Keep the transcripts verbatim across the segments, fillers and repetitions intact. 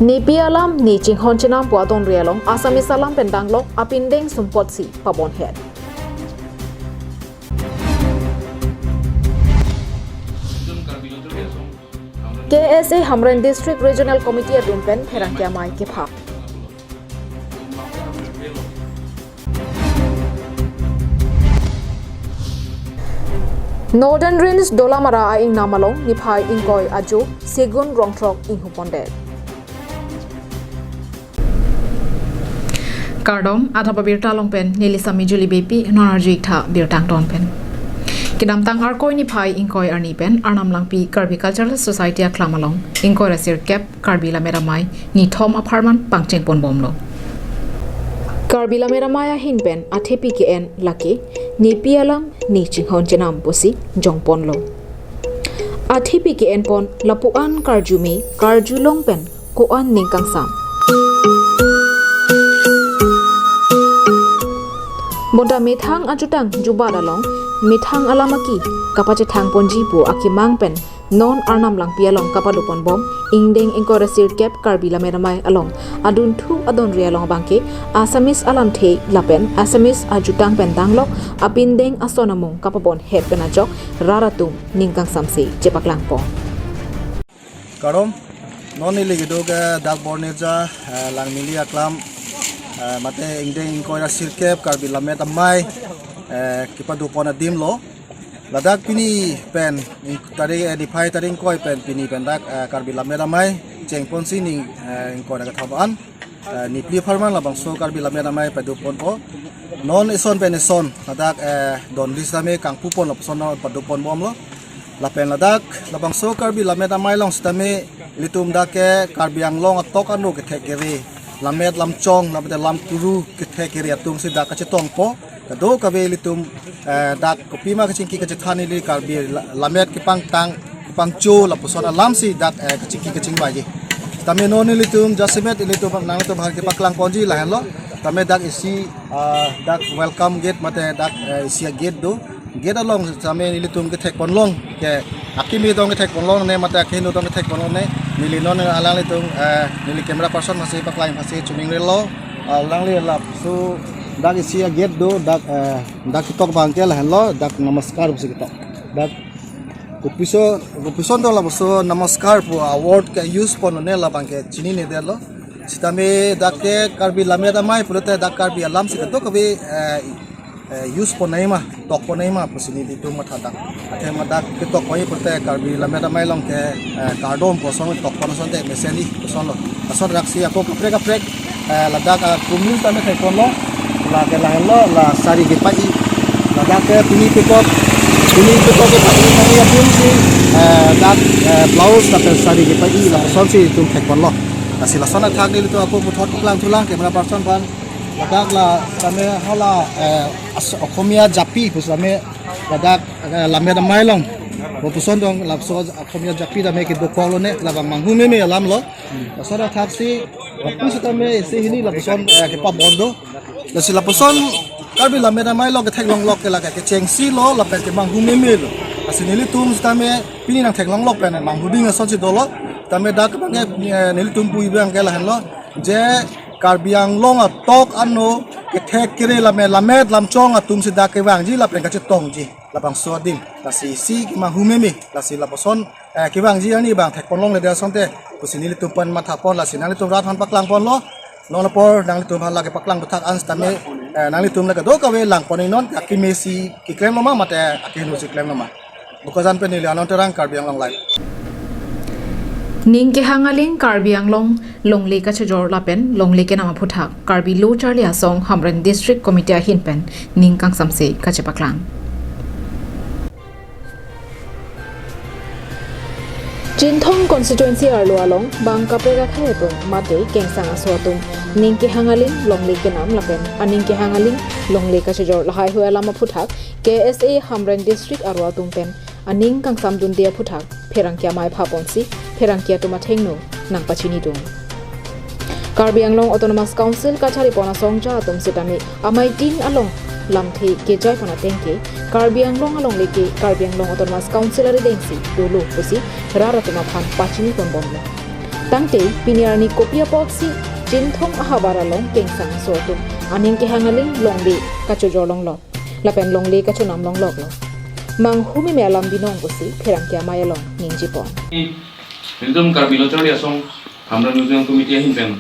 Nepi alam ne chinghon chenam pu adonri along Assamese alam pen danglok apindeng sumpot si pabonhet. K S A Hamren District Regional Committee atum pen pherangke amei kepha. Northern Range Dolamara a-ingnam along niphai ingkoi ajo segun rongthrok inghupondet. Kardom, adap abirta along pen neli Sami Juli Beypi, non arju-ik tha birta angton pen. Kedamtang Arkoi niphai ingkoi arni pen Arnam Langpi Karbi Cultural Society aklam along ingkoi ra sirkep Karbi Lammet Amei nithom apharman pangchengponbomlo. Karbi Lammet Amei ahin pen athepi ke-en lake nepi alam ne chinghon chenam pusi jongponlo. Athepi ke-enpon lapu-an karjume karjulong pen ko-an ning kangsam. Bonta methang ajutang jubat along methang alam aki kapachethangponji pu akemang pen non Arnam Langpi along kapadoponbom ingdeng ingkoi ra sirkep Karbi Lammet Amei along adunthu adonri along abangke Assamese alamthe lapen Assamese ajutang pen danglok apindeng ason amung kapabonhet pen ajok rat atum ning kangsamse chepaklangpon. Kardom, non neli kedo ke dak Bornirja, eh, Langmili aklam, eh, mate ingdeng ingkoi ra sirkep Karbi Lammet Amei, eh, kepadopon adim lo. Ladak pini pen, ing-, tarik, eh, niphai tarik ingkoi pen, pini pen dak, eh, Karbi Lammet Amei chengponsi ning, eh, ingkoi ra kethom an, eh, nephli apharman labangso Karbi Lammet Amei padoponpo. Non eson pen eson, ladak, eh, donri sitame kangpupon lapuson padoponbomlo. Lapen ladak, labangso Karbi Lammet Amei along sitame ilitum dak ke Karbi Anglong atok ano kethek kere, lammet lamchong, lapen lam kuru kethek kere atum si dak kachetongpo. Kadokave ilitum, eh, dak kopima kachingki kachethan ili Karbi la-, lammet kepangtang, kepangcho lapuson alam si dak, eh, kachingki kachingvaiye. Tame non ilitum jasemet ilitum nanglitum aphan kepaklangponji lahenlo. Tame dak isi, ah, dak welcome gate mate dak, eh, isi gate do. Gate along tame nelitum kethekponlong ke, akimi tong kethekponlongne mate akehingno tong kethekponlongne, neli non alanglitum, eh, neli camera person masi paklang masi chuning relo, alangli lapuson dak isi gate do, dak, eh, dak ketok abangke lahenlo, dak namaskar pusi ketok. Dak kopuson, kopuson do lapuson namaskar pu a-word ke use ponlone labangke chininedetlo. Sitame dak ke Karbi Lammet Amei pulote dak Karbi alam si kadokave, eh, eh, use ponnoi ma, tokponnoi ma pusi nelitum mathadak. Athema dak ketokponnoi pulote Karbi Lammet Amei along ke, eh, kardom pu ason tokpon asonte meseni pu asonlo. Lason raksi ako kaprek kaprek, eh, ladak, ah, kumil tame thekponlo, lake lahenlo, la sari kepai. Ladak ke pini pekok, pini pekok kepai nangji adim si, eh, dak, eh, blouse lapen sari kepai, lasonsi itum thekponlo. Lasi lason athak nelitum ako puthot klang thulang camera person aphan. Ladak la tame hala, eh, as-, Okhomia japi pu tame ladak, eh, Lammet Amei along. Lapuson tong lapuson Okhomia japi tame kedo koklone labang manghu meme alamlo. Lason athaksi, lapuson tame isi hini lapuson, eh, kepabon do. Lasi lapuson Karbi Lammet Amei along ketheklonglok ke lake kechengsi lo lapen kemanghu meme lo. Lasi nelitum sitame pini nangtheklonglok pen manghuding asonsi dolo. Tame dak abangke, eh, nelitum pu abangke lahenlo. Je Karbi Anglong atok ano kethek kere lammet lammet lamchong atum si dak kevangji lapen kachetongji labangso adim. Lasi isi kemanghu meme, lasi lapuson, eh, kevangji arni abang thekponlongledet asonte pusi nelitum pen mathapon, lasi nanglitum rat aphan paklangponlo. Non apor nanglitum aphan lake paklang puthak an sitame, eh, nanglitum lake kadokave langpon inon, akimi si keklemlo ma mate akehingno si klemlo ma. Bokajan pen neli Anand Terang, Karbi Anglong Live. Ning kehang aling Karbi Anglong longle kachejor lapen longle kenam aphuthak Karbi Lo Charli Asong Hamren District Committee ahin pen ning kangsamse kachepaklang. Chinthong constituency arlo along bang kaprek akhei atum mate kengsang aso atum ning kehang aling longle kenam lapen aning kehang aling longle kachejor lahaihui alam aphuthak K S A Hamren District arlo atum pen aning kangsamdunde aphuthak pherangke amei phaponsi pherangke atum athengno nangpachinidun. Karbi Anglong Autonomous Council kacharipon asongja atum sitame amei tin along lamthe kejaipon ateng ke Karbi Anglong alongle ke Karbi Anglong Autonomous Council arideng si dolo pusi rat atum aphan pachiniponbomlo. Tangte pini arni kopi apotsi Chinthong ahavar along kengsang aso atum aning kehang aling longle kachojor longlo lapen longle kachonam longloklo. Manghu meme alam binong pusi pherangke amei along ningjepon. Nelitum Karbi Lo Charli Asong Hamren Nujang Committee ahin pen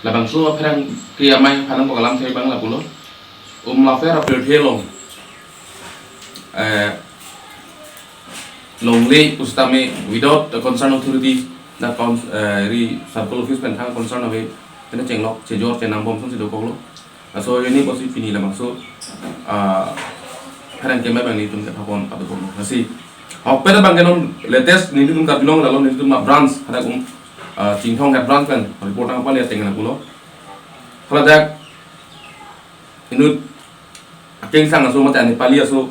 labangso pherangke amei aphan nangkok alam thek abang lapulo. Umlaper apirthe along, eh, longle pusitame without the concerned authority, the cons-, eh, ri circle office pen thang concern ave, tene chenglok, chejor, chenam bom sonsi dokoklo. Laso ajoine pusi pini labangso, ah, pherangke amei abang nelitum kethapon padokoklo. Lasi ahokpet abang ke non latest nelitum Karbi Anglong lalo nelitum a-branch hadak um, ah, Chinthong head branch pen report nangpale ateng lapulo. Haladak inut akengsang aso mate Nepali aso,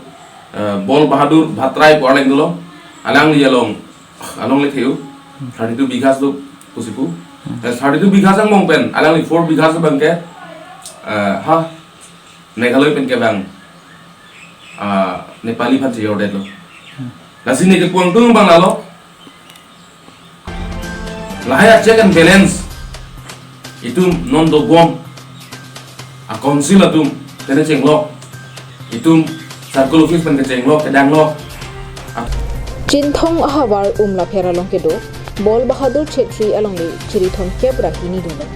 eh, Bol Bahadur Bhattarai pu arleng dolo. Alangli along, alongle theu thirty-two bighas do pusi pu. Eh, thirty-two bighas angbong pen alangli four bighas abang ke, eh, ha Meghalaya pen kevang, ah, Nepali aphan chejordetlo. Lasi neke puang tung abang lalo. Lahai a-check and balance itum non dobom, a-council atum tene chenglok, itum circle office pen kechenglok, kedanglok. Chinthong ahavar Umlapher along kedo Bol Bahadur Chhetri alongle chiri thomkep ra hini dolo.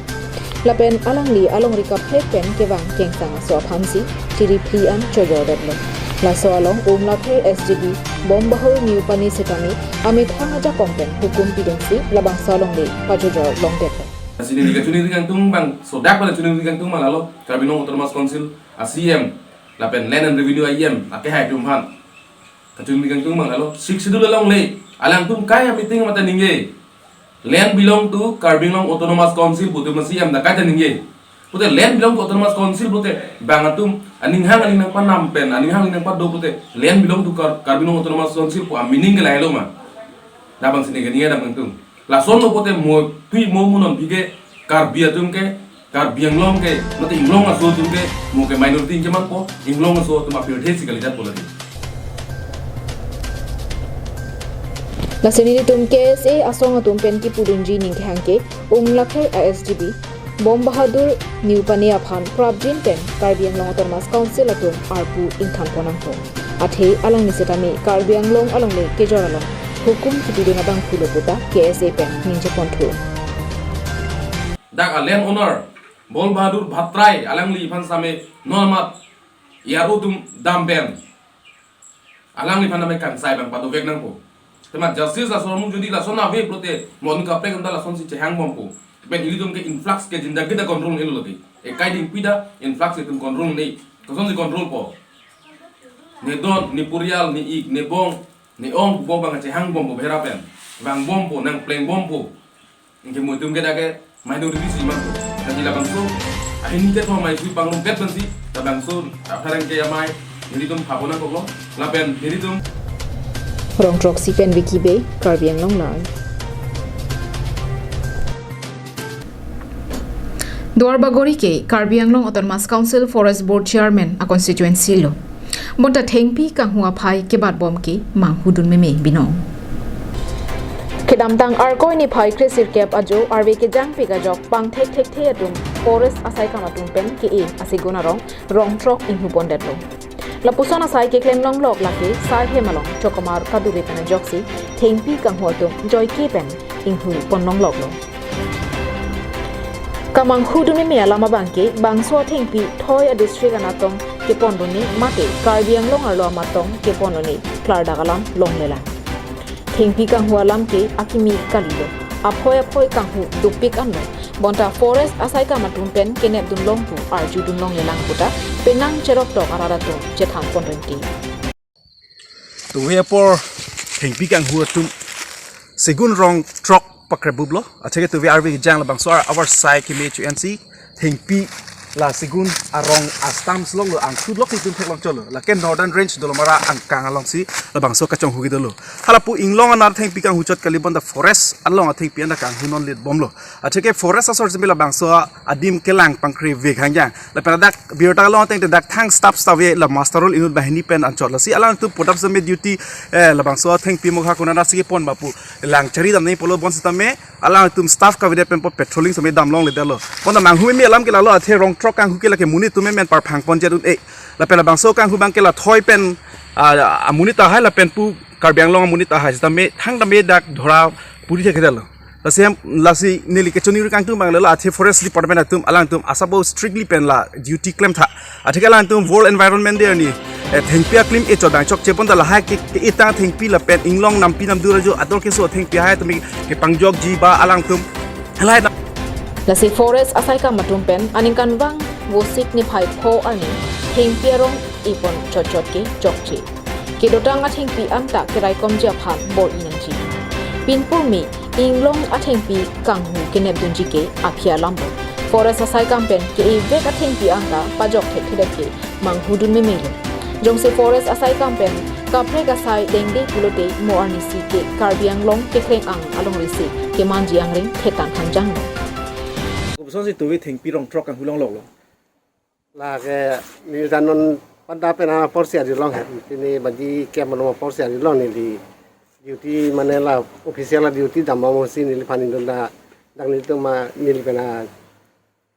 Lapen alangli alongri kaprek pen kevang kengsang aso aphansi chiri phli an chojordetlo. Laso along Umlapher S G B Bom Bahadur Neopane setame amethang ajakong pen hukum pidunsi labangso alongle pachojor longdetlo. Lasi neli kachiningri kangtung abang, sodak pada chiningri kangtung abang lalo, Karbi Anglong Autonomous Council a-C E M lapen Land and Revenue a-E M akehai atum aphan kachiningri kangtung abang lalo, Sixth Schedule alongle alangtum kai a-meeting mate ningje, "Land belong to Karbi Anglong Autonomous Council," pute ma-C E M dak kaita ningje. Pute land belong to Autonomous Council pute bang atum aning hang aning nangpanam pen, aning hang aning nangpado pute land belong to Kar-, Karbi Anglong Autonomous Council pu a-meaning ke lahelo ma? Dak abangsi neke ningje dam kangtung. Lasonlo pute mo tui mo munon pike Karbi atum ke, Karbi Anglong ke, mate Inglong aso atum ke mo ke minority ningje manpo, Inglong aso atum apirthe si kalidet pu lake. Lasi nelitum K S A asong atum pen kipudunji aning kehang ke Umlapher a-S G B Bom Bahadur Neopane aphan prapjin pen Karbi Anglong Autonomous Council atum arpu ingthanpon nangpo. Athe alangli setame Karbi Anglong alongle kejor along hukum kipidun abangphulo puta K S A pen ningjeponthu. Dak a-land owner Bol Bahadur Bhattarai alangliphan same non amat E R O atum dam pen alangliphan name kangsai abang padovek nangpo. Tema justice laso amu jodi lason ave pulote, mo anut kaprek anta lasonsi chehangbompo. Pen ilitum ke influx ke jindagi ta control un-elo lake. Ekai dingpi ta influx itum control un-e. Kosonsi control po? Ne don, ne purial, ne ik, ne bong, ne ong, bong abang chehangbompo bera pen. Vangbompo, nangplengbompo. Anke mo itum ke dak ke minority si manpo. Lasi labangso ahini ke thom mai sui pangrumpet pensi labangso apherangke amei nelitum phabona koklo lapen nelitum. Rongtroksi pen Vicky Bey, Karbi Anglong Live. Duarbagori ke Karbi Anglong Autonomous Council Forest Board Chairman a-constituency lo. Bonta thengpi kanghu aphai kebatbom ke manghudun meme binong. Kedamtang Arkoi niphai kresirkep ajo arve kejangpik ajok pangthek thekthe atum forest asaikam atum pen ke-e asegun arong rongtrok inghupondetlo. Lapuson asai keklem longlok lake Saihem along chokomar kadure pen ajoksi thengpi kanghu atum joike pen inghupon longloklo. Kamanghudun meme alam abangke bangso athengpi thoi a-district anatong keponlone mate Karbi Anglong arlo amatong keponlone klardak alam longlelang. Thengpi kanghu alam ke akimi kalilo. Aphoi aphoi kanghu dopik anlo. Bonta forest asaikam atum pen kenepdun long pu arjudun longlelang puta penang cheroktok arat atum chethanpon rinti. Tuve apor thengpi kanghu atum segun rongtrok pakrebuplo. Achake tuve arve kejang labangso ar avar sai keme chu ansi thengpi La Segun arong a-stumps longlo, angthu lok itum theklong cholo. Lake Northern Range Dolamara angkang alongsi labangso kachonghu kedolo. Halapu inglong anar thengpi kanghu chot kali bonta forest along athengpi anta kanghu non lit bomlo. Atheke forest asor simi labangso adim kelang pangkre vek hangjang. Lapen dak birta along ateng te dak thang stap stap ve la muster roll inut banghini pen anchot lasi alangtum putap seme duty, eh, labangso athengpi mokha kuna nasi kepon bapu lang chari damne pulo bonsitame alangtum staff kavedet pen po patrolling seme dam longledetlo. Bonta manghu meme alam ke lalo athe rong throk kanghu ke lake monit atum men parphang pon jadun e. Lapen labangso kanghu abang ke la thoi pen, ah, amonit tahai lapen pu Karbi Anglong amonit tahai sitame thang tame dak dhora puri thekthedetlo. Lasi hem, lasi neli kechoningri kangtung abang lalo athe forest department atum alangtum asabo strictly pen la duty klemtha. Atheke alangtum World Environment Day arni, eh, thengpi aklim echot abang chokche bonta lahai ke, ke-etang thengpi lapen inglong nampi namdur ajo ador keso thengpi hai tumi kepangjokji ba alangtum. Halahai na- Lasi forest asaikam atum pen aningkanvang Vosik niphai pho arni thengpi arong epon chotchot ke chokche. Kedotang athengpi anta keraikomji aphan bor-i nangji. Pinpurmi inglong athengpi kanghu kenepdunji ke aphi alamlo. Forest asaikam pen ke-evek athengpi anta pajok thekthedet ke manghudun memelo. Jongsi forest asaikam pen kaprek asai dengde pulote mo arnisi ke Karbi Anglong kekhreng ang alongri si kemanji angreng thetang hangjanglo. Kopusonsi tuvi thengpi rong throk kanghu longloklo. Lake neli ta non pada pen aporsi arilong he. Pini baji kep malom aporsi arilong neli duty mane la official la duty dam amosi neliphan indon ta dak nelitum ma neli pen a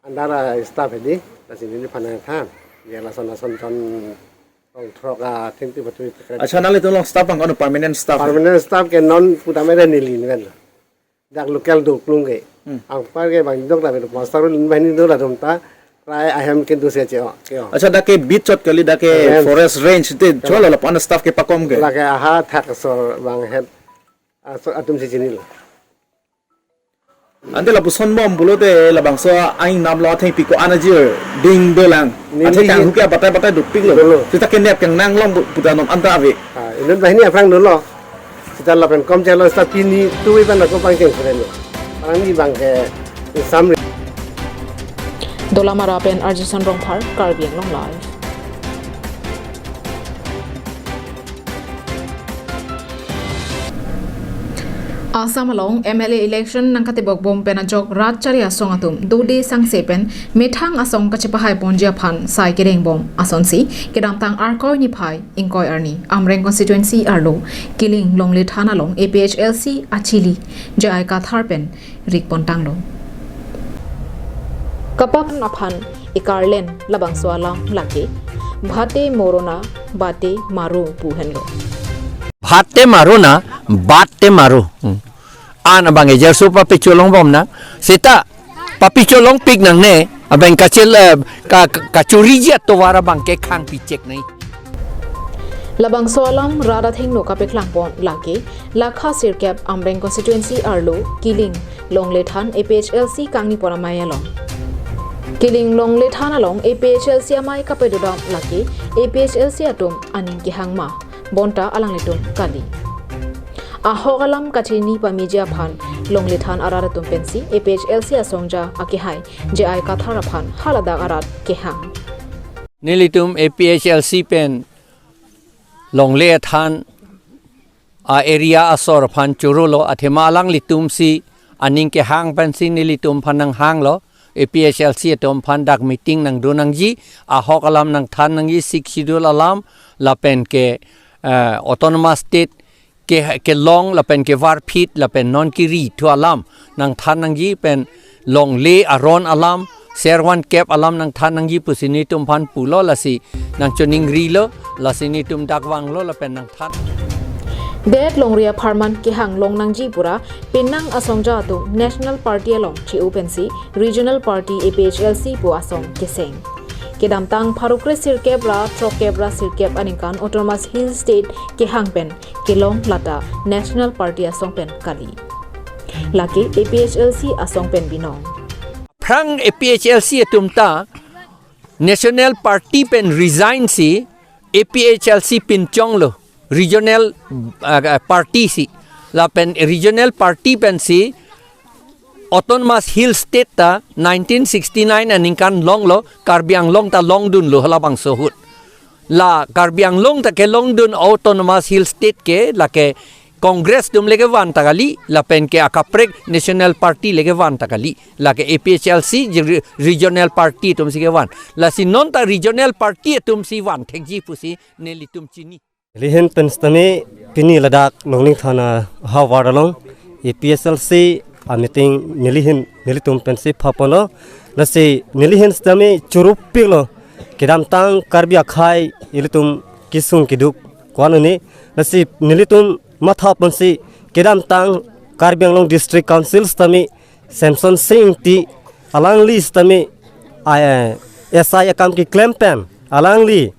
under a staff hedi. Lasi neliphan than. Ya lason lason chon rong throk athengpi patui tekret. Acha, nanglitum along staff abang kono permanent staff? Permanent staff ke non putame neli ni pen. Dak local do klung ke. Hmm. Angpar ke bang dok ta pen muster roll banghini do latum ta prai ahem ke do se che o, ke o. Acha, dak ke beat chot kali, dak ke Range. Forest range te Kali. Cholo lapu-an staff kepakom ke? Lake aha thak asor bang het asor atumsi chinilo. Ante lapuson bom pulote labangso aingnam lo athengpi ko-an ajir ding dolang. Neli Acha, kanghu ke abatai batai dopiklo. Dolo. Sita kenep kenang long pu-, puta nom anta ave. Ah, inut banghini aphrang dolo. Sita lapen kom chelo sita pini tuvi pen ako pangcheng sore lo. Arni abang ke samri. Dolamara pen Arjison Rongphar, Karbi Anglong Live. Assam along M L A election nangkatebok bom pen ajok rat chari asong atum dode sangse pen methang asong kachepahai ponji aphan sai kedeng bom asonsi kedamtang Arkoi niphai ingkoi arni Amreng constituency arlo Kiling Longle Than along A P H L C achili J I Kathar pen rik pontanglo. Kapak aphan ikarlen labangso alam lake bhate morona bate maro pu henlo. Bhate marona bate maro. Hmm. An abang ejer so papi cholong bom na. Seta papi cholongpik nangne abang kachel, eh, ka, ka, kachoriji atovar abang ke khang pichek nai. Labangso alam rat athengno kapeklang pon lake lakha sirkep Amreng constituency arlo Kiling Longle Than A P H L C kangni pon amei along. Kiling Longle Than along A P H L C amei kapadodam lake A P H L C atum aning kehang ma bonta alanglitum kali. Ahok alam kachini pameji aphan Longle Than arat atum pensi A P H L C asongja akehai J I Kathar aphan haladak arat kehang. Nelitum A P H L C pen Longle Than a-area asor aphan chorolo, athema alanglitumsi aning kehang pensi nelitum aphan nanghanglo, A P H L C atum aphan dak meeting nangdun nangji, ahok alam nangthan nangji, Sixth Schedule alam, lapen ke, eh, Autonomous State ke, kelong, lapen kevarphit, lapen non kiri thu alam nangthan nangji pen Longle aron alam, servan kep alam nangthan nangji pusi netum aphan pulo lasi nangchoningrilo, lasi netum dak vanglo lapen nangthan. Det longri apharman kehang long nangji pura penang asongja atum National Party along che-o pensi Regional Party A P H L C pu asong keseng. Kedamtang pharo kre sirkep ra throk kep ra sirkep aningkan Autonomous Hill State kehang pen kelong lata National Party asong pen kali. Lake A P H L C asong pen binong. Aphrang A P H L C atum ta National Party pen resign si A P H L C pinchonglo regional, uh, party si. Lapen regional party pensi Autonomous Hill State ta nineteen sixty-nine aningkan longlo, Karbi Anglong ta longdunlo halabangso ahut. La Karbi Anglong ta kelongdun Autonomous Hill State ke lake Congress atum le kevan ta kali, lapen ke akaprek National Party le kevan ta kali, lake A P H L C je-, Regional Party atum si kevan. Lasi non ta Regional Party atum si van thekji pusi nelitum chini. Nelihin pen sitame pini ladak Longlingthan ahavar along A P H L C a meeting nelihin nelitum pensi phaponlo. Lasi nelihin sitame churupiklo. Kedamtang Karbi akhei ilitum kesung keduk ko-an uni. Lasi nelitum matha ponsi kedamtang Karbi Anglong District Council sitame Samson Sing Ingti alangli sitame, ah, eh, S I akam keklem pen alangli,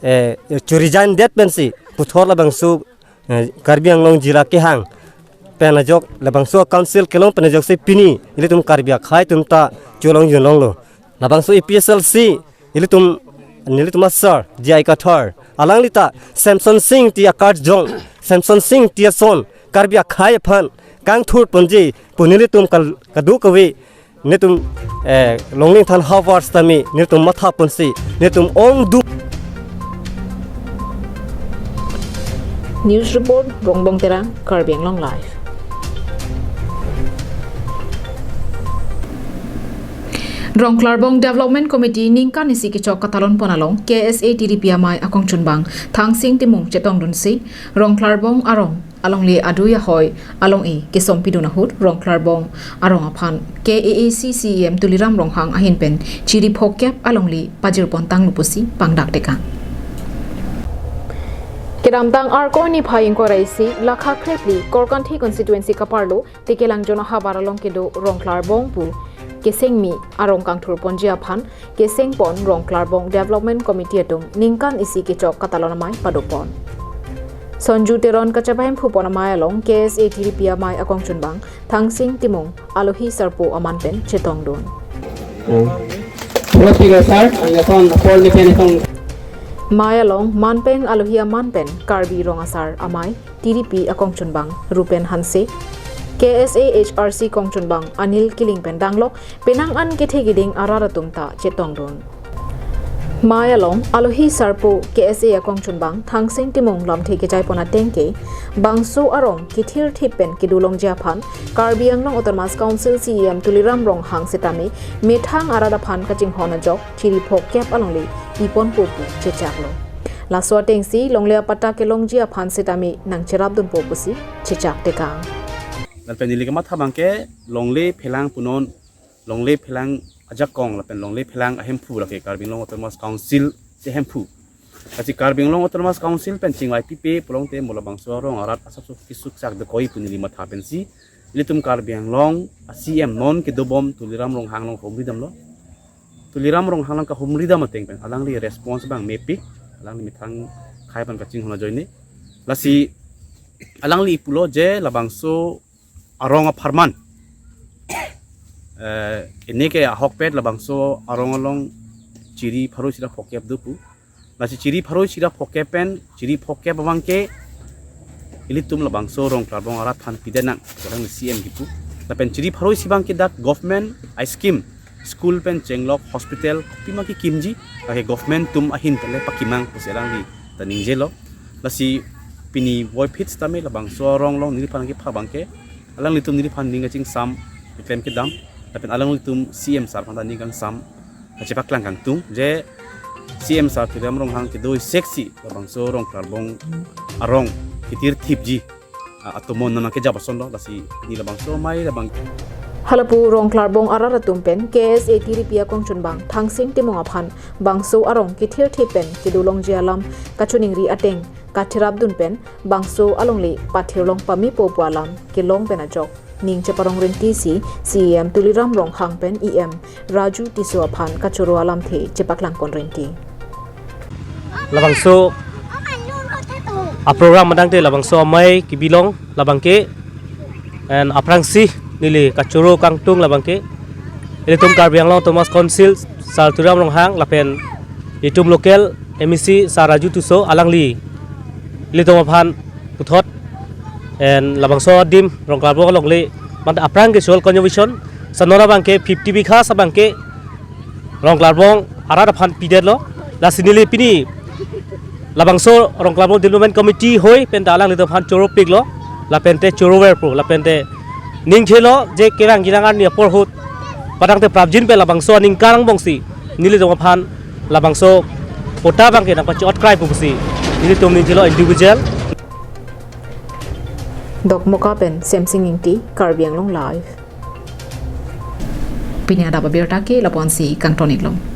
eh, chu-resign det pensi puthot labangso, eh, Karbi Anglong Jila kehang pen ajok labangso council kelong pen ajoksi pini ilitum Karbi akhei atum ta cholong junlonglo. Labangso A P H L C ilitum, nelitum asar J I Kathar alangli ta Samson Sing Ingti akarjong, Samson Sing Ingti ason Karbi akhei aphan kangthur ponji pu nelitum kal-, kadokave netum, eh, Longlingthan ahavar sitame netum matha ponsi netum ongdung. News report, Rongbong Terang, Karbi Anglong Live. Rongklarbong Development Committee ningkan isi kechok katalon pon along K S A T D P amei akongchunbang Thangsing Timung chetongdunsi Rongklarbong arong alongle adui ahoi along-e kesompidun ahut Rongklarbong arong aphan K A A C C E M Tuliram Ronghang ahin pen chiri phokep alongle pajirpon tanglo pusi pangdak tekang. Kedamtang Arkoi niphai ingkoi ra isi lakha krepli Korkanthi constituency kaparlo Tekelangjun ahavar along kedo Rongklarbong pu kesengmi arong kangthur ponji aphan keseng pon Rongklarbong Development Committee atum ningkan isi kechok katalon amei padopon. Sonju Teron kachepahemphu pon amei along K S A T D P amei akongchunbang Thangsing Timung alohi sarpo aman pen chetongdun. Pulo tiga sar, ang yaton Paul ni pen itong. Mei along manpeng alohi aman pen Karbi Rong Asar amei T D P akongchunbang Rupen Hanse, K S A H R C kongchunbang Anil Killing pen danglok penang an kethe keding arat atum ta chetongdun. Mei along alohi sarpo K S A akongchunbang Thangsing Timung lamthe kechaipon ateng ke bangso arong kethirthip pen kedolongji aphan Karbi Anglong Autonomous Council C E M Tuliram Ronghang setame methang arat aphan kachinghon ajok chiri phokep alongle iponpo pu chechaklo. Laso atengsi longle apatta kelongji aphan setame nangcherapdunpo pusi chechak tekang. Lapen neli kematha abangke longle phelang punon, longle phelang ajakong lapen longle phelang ahemphu lake Karbi Anglong Autonomous Council si hemphu. Lasi Karbi Anglong Autonomous Council pen chingvai pipe pulote mo labangso arong arat asapso kesukchak dokok pu neli matha pensi ilitum Karbi Anglong a C E M non kedobom Tuliram Ronghang along humridamlo. Tuliram Ronghang along kahumridam ateng pen alangli response abang mepik, alangli methang akhei aphan kachinghon ajoine. Lasi alangli pulo je labangso arong apharman, eh, ini ke ahokpet labangso arong along chiri pharo isi ra phokep do pu. Lasi chiri pharo isi ra phokep pen, chiri phokep abangke ilitum labangso Rongklarbong arat aphan pide nang, sekarang C E M kipu. Lapen chiri pharo isi abangke dak government a scheme, school pen chenglok, hospital, kopima kekimji, lake government atum ahin tele pakimang pusi alangli ta ningjelo. Lasi pini voiphit setame labangso arong along neliphan kepha abangke alanglitum neliphan ning kachingsam keklem kedam, lapen alanglitum C E M sir aphan ta ning kangsam kachepaklang kangtung je C E M sir Tuliram Ronghang kedo seksi labangso Rongklarbong arong kethirthipji, a, atomon nana kejap asonlo, lasi pini labangso amei labang. Halapu Rongklarbong arat atum pen K S A T D P akongchunbang Thangsing Timung aphan bangso arong kethirthip pen kedolongji alam kachiningri ateng kacherapdun pen bangso alongle pathirlong pamepo pu alam kelong pen ajok ning cheparong rinti si C E M Tuliram Ronghang pen E M Raju Tisso aphan kachoro alamthe chepaklangpon rinti. Labangso a program madangte labangso amei kebilong labangke, and aphrangsi neli kachoro kangtung labangke ilitum Karbi Anglong Autonomous Council sir Tuliram Ronghang lapen itum local M A C sir Raju Tisso alangli ilitum aphan puthot, and labangso adim Rongklarbong alongle mate aphrang ke social contribution Sanona abangke fifty bigha abangke Rongklarbong arat aphan pidetlo. Lasi neli pini labangso Rongklarbong Development Committee hoi pen ta alanglitum aphan choropiklo, lapente choroverpo, lapente ningthelo je kevang jinang arni apor ahut padangte prapjin pen labangso aningkan angbongsi nelitum aphan labangso patta abangke nangpachi-otkraipo pusi nelitum ningthelo individual. Dokmoka pen Semsing Ingti, Karbi Anglong Live. Pini adap abirta ke lapu-ansi kangton-iklo.